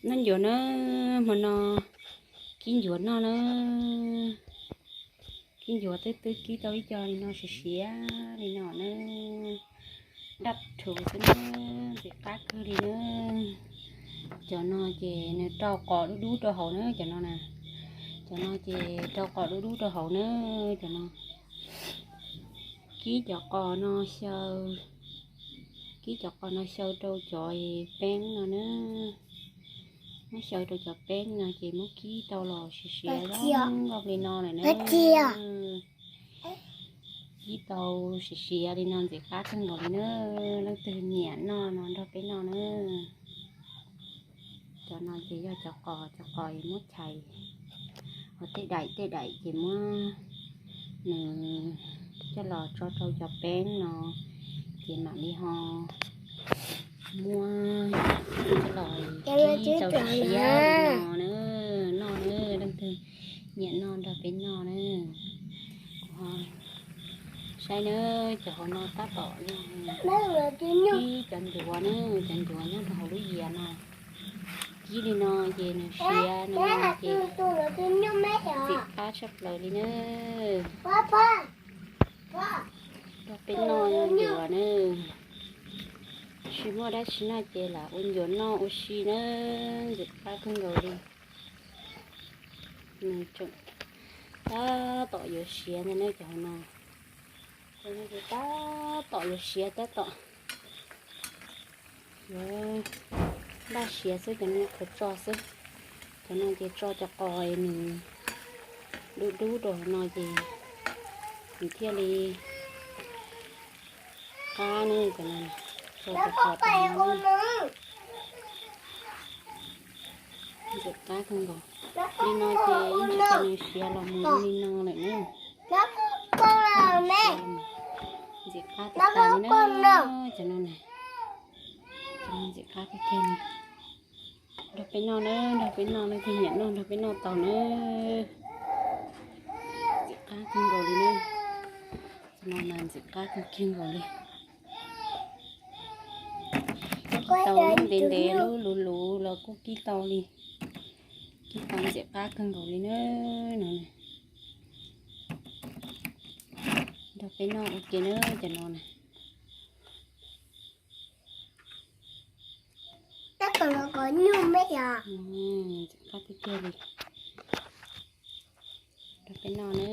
Noj ncuav na, hmo no kib ncuav noj na. Kib ncuav twb twb kib tau ib co li no siav siav li no na. Daj rhuv xwb na, ntxim qab kawg li na. Cov no ces nws rau qos dub dub rau hauv na, cov no na. Cov no ces rau qos dub dub rau hauv na, cov no. Kib cov qos no xyaw, kib cov qos no xyaw rau cov peeb no na. Muab xyaw rau cov peeb no ces muab kib tau los siav siav zoo nkauj li no lawm na. Kib tau siav siav li no ntxim qab kawg nkaus li na. Leej twg nyiam noj no nrog peb noj na. Cov no ces yog cov qos, cov qos muab chais ua tej daim tej daim ces muab nws coj los tso rau cov peeb no ces mam li ho muab coj los kib tau siav siav li no na. Noj na, leej twg nyiam noj nrog peb noj na. Kuv ho saib na, cov hauv no tab tom yog kib cov ncuav na, cov ncuav nyob rau hauv lub yias no. Kib li no ces nws siav no ces ntxim qab tshaj plaws li na. Nrog peb noj ncuav na. Tsis muaj dab tsi noj ces lam ua ncuav noj ua si na, ntxim qab kawg nkaus li. Nws tseem tab tom yuav siav ntag na cov hauv no. Cov no ces tab tom yuav siav tab tom yuav npaj siav xwb, cov no qhuav tso xwb. Cov no ces tso cov qos nws dub dub rau hauv no ces nws thiaj li qab na. Cov no tso cov qos rau hauv no. Ntxim qab kawg nkaus. Li no ces yeej tsis tau nws siav los mus li no lawm na. Ntxim qab tag tag li na. Cov no na, cov no ntxim qab tiag tiag li. Nrog peb noj na, nrog peb noj, leej twg nyiam noj nrog peb noj tau na. Ntxim qab kawg nkaus li na. Cov no mas ntxim qab kawg kiag nkaus li. Kib tau lub ntev ntev lub luv luv los kuj kib tau li. Kib tau ntxim qab kawg nkaus li na. No na, nrog peb noj ua ke na cov no na. Ntxim qab tiag tiag li. Nrog peb noj na.